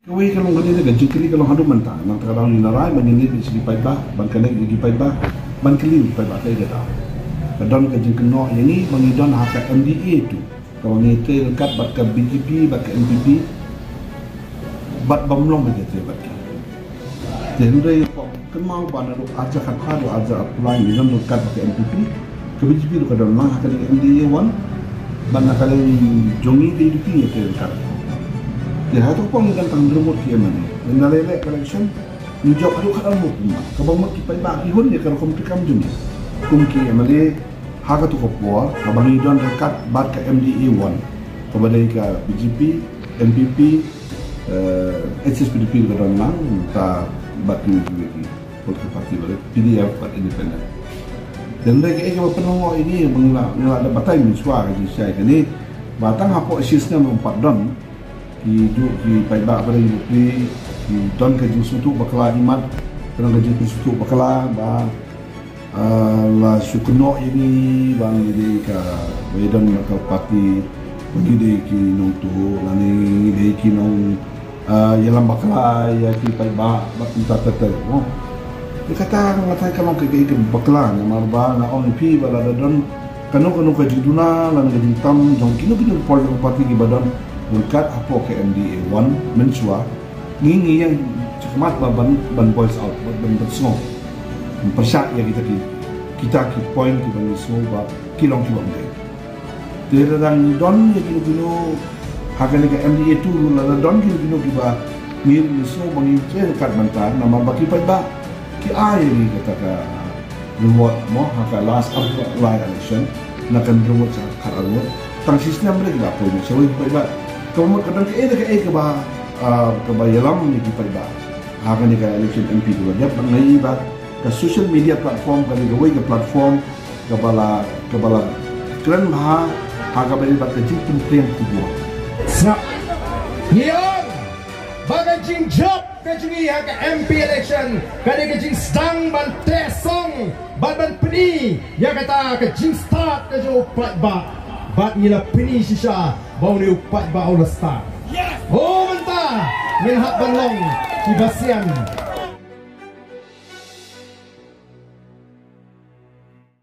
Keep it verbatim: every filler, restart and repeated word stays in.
Kawei ka long kane ka jingkylli ka long haduh mynta, nangta ka daw ngi la rai ba ngin leit sha ki paidbah ban connect ïa ki paidbah, ban kylli ki paidbah kaei kata. Ka don ka jingkynnoh ïa ngi ba ngi don ha ka M D A two, kaba ngi trei ryngkat bad ka B J P bad ka N P P, bad bym long ba ngi trei bad ki. Te hynrei kynmaw ba naduh arhajar khatphra haduh arhajar arphew lai ngi don ryngkat bad ka N P P, ka B J P ruh ka don lang ha kane ka M D A one, bad na ka liang jong ngi ka U D P ngi trei ryngkat. Te ha kato ka por ngi don tang hynriew ngut ki M L A. Ynda lei leh ka election ngi jop haduh khatar ngut kumba kaba mut ki paidbah ki hun ïa ka rukom treikam jong ngi kum ki M L A. Ha kato ka por kaba ngi don ryngkat bad ka M D A one, kaba dei ka B J P, N P P, eh, H S P D P ka don lang, ta bad ki, ki, ki political party ba dei P D F bad independent. Te hynrei kaei kaba pynlyngngoh ïa ngi ba ngi la, ngi la da batai mynshuwa ka jingshai kane ba tang hapoh shi snem ruh ym pat don kijuh ki paidbah ba dei ki bapli, ki don ka jingsngewthuh bakla, imat ka don ka jingsngewthuh bakla ba, ah, la shu kynnoh ïa ngi ba ngi dei ka, ba ïa don ka party ba ngi dei ki nongtuh lane ngi dei ki nong, ah, ïalam bakla ïa ki paidbah bad kumta ter ter, mo. Te kata nga tharai ka long kaei kaei kaba bakla, namar ba nga ong ïa phi ba lada don kano kano ka jingduna lane ka jingtam jong kino kino ki political party kiba don ryngkat hapoh ka M D A one mynshuwa, ngi, ngi ïeng shakhmat ba ban, ban voice out, ban, ban, ban sngew, ban pyrshah ïa kita ki, kita ki point kiba ngi sngew ba ki long kiba ym dei. Te lada ngi don ïa kino kino ha kane ka M D A two ruh, lada don kino kino kiba ngi, ngi sngew ba ngi trei ryngkat bynta, namar ba ki paidbah ki ai ïa ngi kata ka reward, mo, ha ka last, ah, lai election, na ka hynriew ngut sha ka khatar ngut, tang shi snem ruh ki la appoint shawei ki paidbah. Kaba mut ka don kaei kaei kaba, ah, kaba ïalam ïa ki paidbah ha kane ka election M P kaba dep, bad nga ïohi ba ka social media platform ka dei kawei ka platform kaba la, kaba la kren bha ha kaba ïadei bad ka jingpynpriang khubor. Sngap. Ngi ong ba ka jingjop ka jong ngi ha ka M P election ka dei ka jingsdang ban trei song bad ban pyni ïa kata ka jingstad ka jong u paidbah. Bad ngi la pyni shisha ba une u paidbah u la stad. Ho mynta ngin hap ban long kiba sian.